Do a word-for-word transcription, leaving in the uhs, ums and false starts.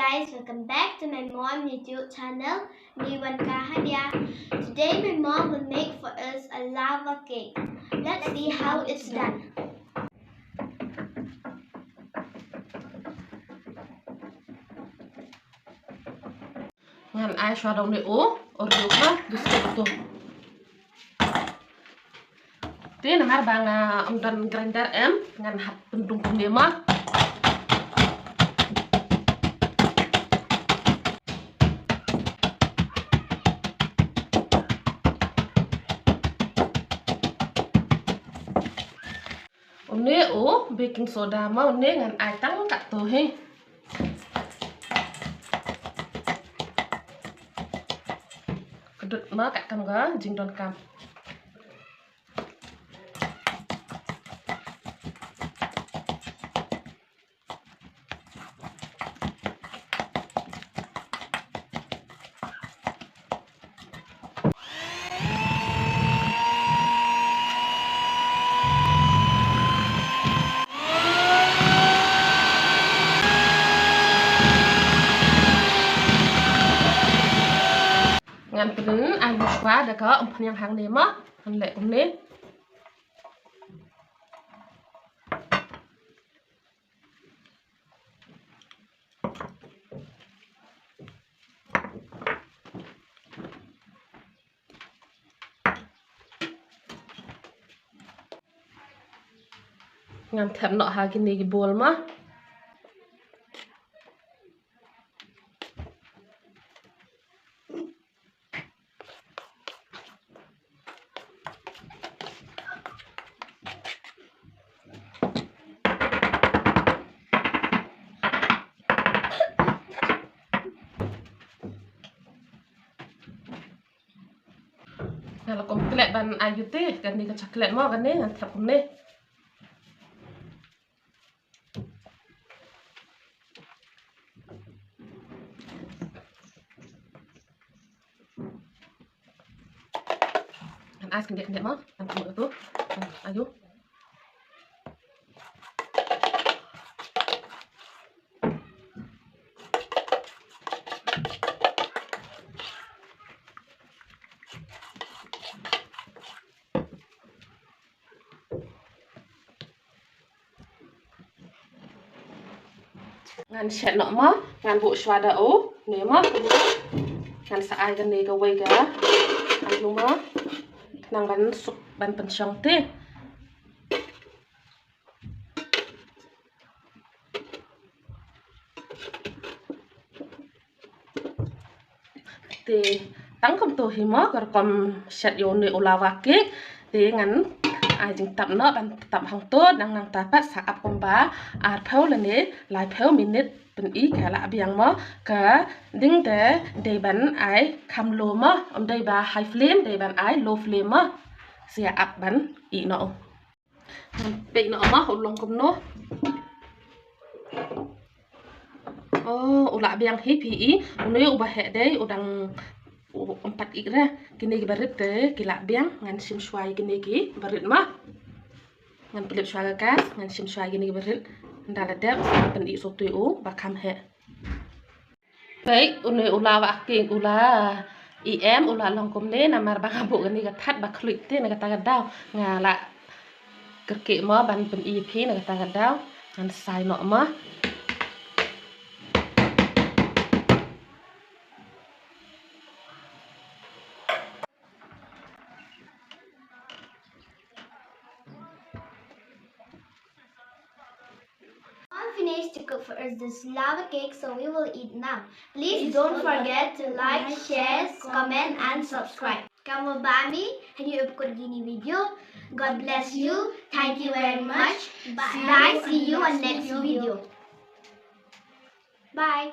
Guys, welcome back to my mom YouTube channel, Niwan Kahabia. Today my mom will make for us a lava cake. Let's see how it's done. Ngan ai shuwa da une u, u riewkha, biskut tu. Te namar ba nga ym don grinder em, ngan hap pynrung kumne ma. Une u baking soda ma, une ngan ai tang katto hi. Kdut ma katkam ka jingdonkam. Ngan pynai mashwa da ka umphniang hangne ma, ngan leh kumne. Ngan thep noh ha kine ki bowl ma. Nga la complete ban ai ïa u te, kane ka chocolate mo, kane ngan thep kumne. Ngan ai skyndiat skyndiat mo, ngan thep kumne tu. Ngan ai ïa u. Ngan shet noh mo, ngan buh shuwa da u, ne mo. Ngan sa ai kane kawei ka alu mo. Khnang ban suk ban pynshong te. Te tang kumto hi mo, ka rukom shet ïa une u lava cake. Te ngan ai jingtap noh ban tap hangto, dang nangta pat sa ap kumba arphew lane laiphew minit, pyn-i ka la biang mo. Ka ding te dei ban ai kham low mo, ym dei ba high flame, dei ban ai low flame mo. Sa ap ban ih noh. Ngan peit noh ma u long kumno. Oh, u la biang hi phi i. Une uba heh dei u dang, u ym pat ih re. Kine ki barit te ki la biang, ngan shim shuwa ïa kine ki barit ma. Ngan pynlip shuwa ka gas, ngan shim shuwa ïa kine ki barit. Ynda la dep, ngan pyn-i shuwa ïa u ba kham heh. Peit, une u lava cake u la ih em, u la long kumne, namar ba nga buh kane ka that ba khluit te na kata ka daw. Nga la kyrkieh mo ban pyn-i ïa phi na kata ka daw. Ngan sai noh mo. Mom finished to cook for us this lava cake, so we will eat now. Please don't forget to like, share, comment, and subscribe. Kamo bami, and you have good gini video. God bless you. Thank you very much. Bye. Bye. See you on next video. Bye.